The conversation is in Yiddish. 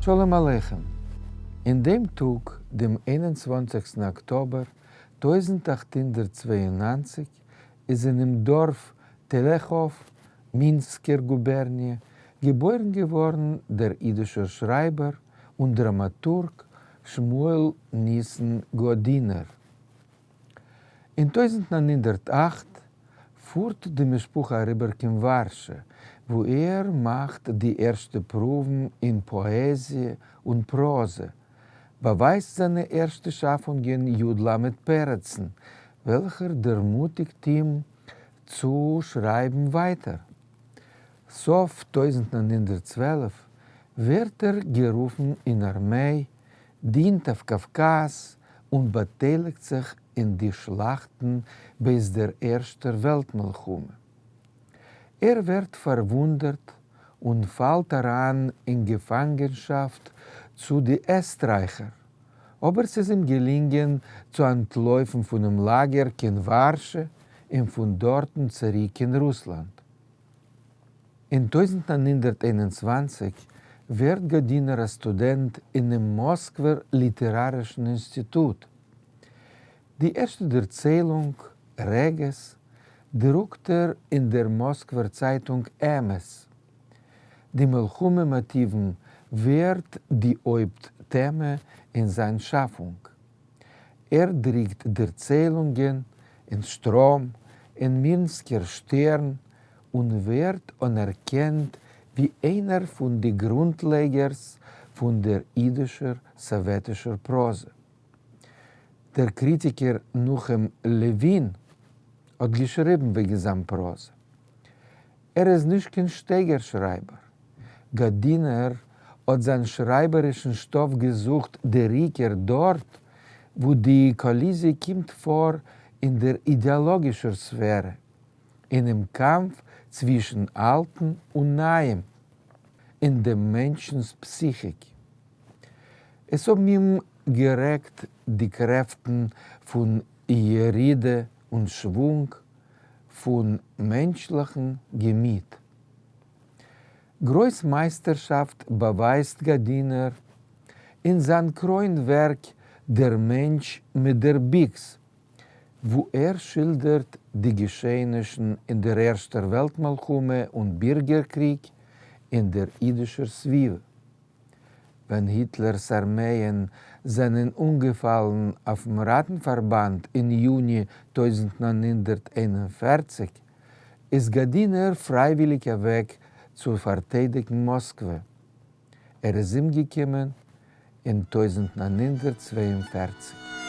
שלום עליכם! אין דעם טאג, דעם 21סטן אקטאבער 1892, איז אינעם דארף טעלעכאוו, מינסקער גובערניע, געבוירן געווארן דער אידישער שרייבער און דראמאטורג שמואל ניסן גאדינער. אין 1908 פארט די משפחה אריבער קיין ווארשע, וואו ער מאכט די ערשטע פרואוון אין פאעזיע און פראזע, באווייזט זיינע ערשטע שאפונגען י. ל. פרצן, וועלכער דערמוטיגט אים צו שרייבן ווייטער. סוף 1912 ווערט ער גערופן אין ארמיי, דינט אויף קאווקאז און באטייליגט זיך אין די שלאכטן בעת דער ערשטער וועלט מלחמה. ער ווערט פארוואונדערט און פאלט אריין אין געפאנגענשאפט צו די עסטרייכער, אבער ס'איז אים געלינגען צו אנטלויפן פונעם לאגער קיין ווארשע און פון דארטן צוריק אין רוסלאנד. אין 1921 ווערט גאדינער א סטודענט אינעם מאסקווער ליטערארישן אינסטיטוט. די ערשטע דערציילונג, רגעס, דרוקט ער אין דער מאסקווער צייטונג אמת. די מלחמה מאטיוון ווערט די הויפט טעמע אין זיין שאפונג. ער דרוקט דערציילונגען אין שטראם, אין מינסקער שטערן, און ווערט אנערקענט ווי איינער פון די גרונטלייגערס פון דער אידישער סאוועטישער פראזע. דער קריטיקער נחום לעווין האט געשריבן וועגן זיין פראזע. ער איז נישט קיין שטייגער שרייבער. גאדינער האט זיין שרייבערישן שטאף געזוכט דער עיקר דארט וואו די קאליזיע קומט פאר אין דער אידעאלאגישער ספערע, אינעם קאמף צווישן אלטן און נייעם, אין דעם מענטשנ'ס פסיכיק. עס האבן אים גערעגט די קרעפטן פון ירידה און שוואונג פון מענטשליכן געמיט. גרויס מייסטערשאפט באווייזט גאדינער אין זיין קרוין ווערק דער מענטש מיט דער ביקס, וואו ער שילדערט די געשעענישן אין דער ערשטער וועלט מלחמה און בירגער קריג אין דער אידישער סביבה. ווען היטלער'ס ארמייען זענען אנגעפאלן אויפן ראטן-פארבאנד אין יוני 1941, איז גאדינער פרייוויליג אוועק צו פארטיידיגן מאסקווע. ער איז אומגעקומען אין 1942.